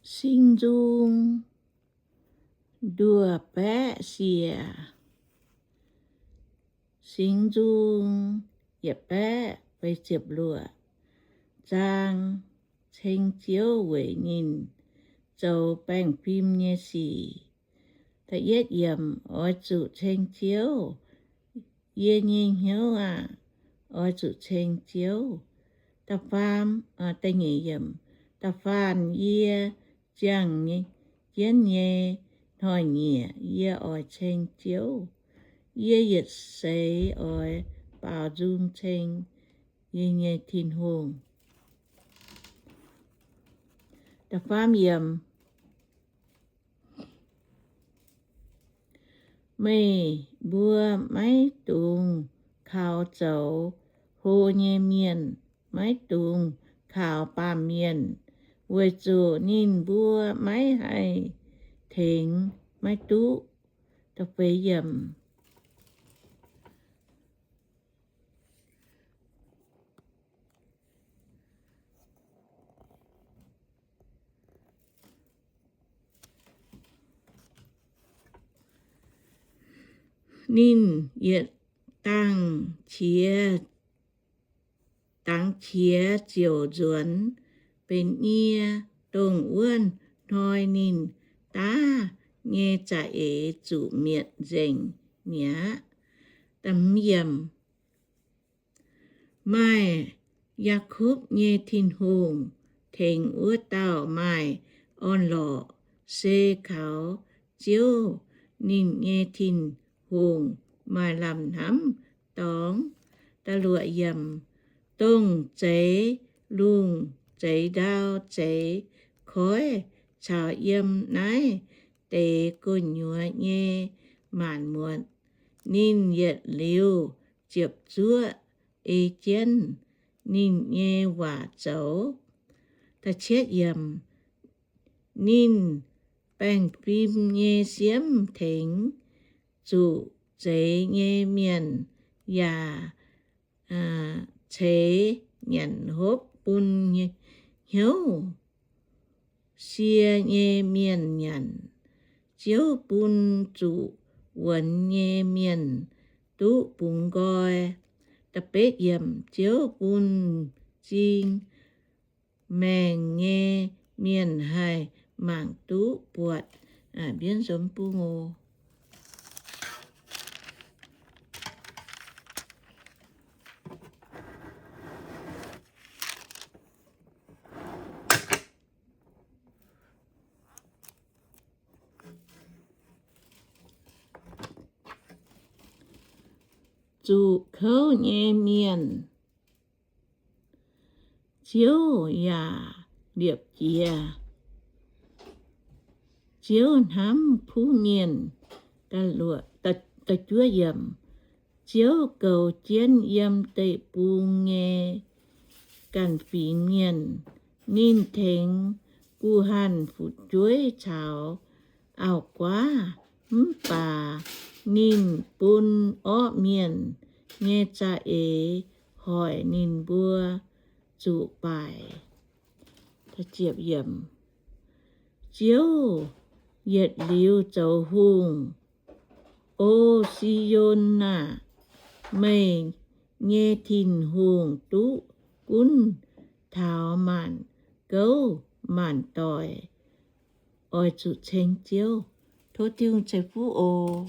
Singx Nzung nduov baeqv siec. Singx Nzung yietc baeqv feix ziepc luoqc zaang. Ceng Ziouv weic ninh zoux baengh fim nyei sic. Da'yietv yiemc. Oix zuqc ceng Ziouv, yie nyei hnyouv aah! Oix zuqc ceng Ziouv. Da'faam, da'nyeic yiemc. Da'faanh yie ziangh jienv nyei hnoi-nyieqc yie oix ceng Ziouv. Yie yietc seix oix baaux nzung ceng yie nyei Tin-Hungh. Da'faam yiemc. Meih mbuo maiv dungx kaux zoux hlo nyei mienh, maiv dungx kaux baamh mienh, weic zuqc ninh mbuo maiv haih tengx, maiv duqv. Da'feix yiemc. Ninh yietc dangx qiex, dangx qiex ziouc nzuonx benx nie, dongh wuov hnoi ninh daav nyei za'eix zuqc mietc nzengc mi'aqv. Da'hmz yiemc. Maaih Yaakopv nyei Tin-Hungh tengx wuov dauh maaih orn-lorqc, se kaux Ziouv, ninh nyei Tin-Hungh, maaih lamh hnamv dorngx. Da'luoqc yiemc. Dongh zeix lungh zeix ndau zeix koiv caux yiem naaiv deix gu'nyuoz nyei maanc muotc, ninh yietc liuz ziepc zuoqv ei jienv ninh nyei waac zoux. Da'cietv yiemc. Ninh baengh fim nyei siemv tengx zuqc zeix nyei mienh, yaac ceix nyanc hopv bun hnyouv sie nyei mienh nyanc. Ziouv bun zuqc wuonx nyei mienh duqv bungx nqoi. Da'betv yiemc. Ziouv bun m'zing maengc nyei mienh haih mangc duqv buatc. Mbienv nzunc bung oc. Zuqc kouv nyei mienh, Ziouv yaac liepc jiez. Ziouv hnamv kuv mienh. Ziouv goux jienv yiem deic-bung nyei ganh fingx mienh. Ninh tengx guh-hanh fu'jueiv caux auv-guaav, mv baac ninh bun orqv mienh nyei za'eix hoic ninh mbuo zuqc baaic. Ziouv yietc liuz zoux hungh. O Si^on aah! Meih nyei Tin-Hungh duqv gunv taux maanc gouv maanc doic. Oix zuqc ceng Ziouv. Tov Tin-Hungh ceix fuqv oc.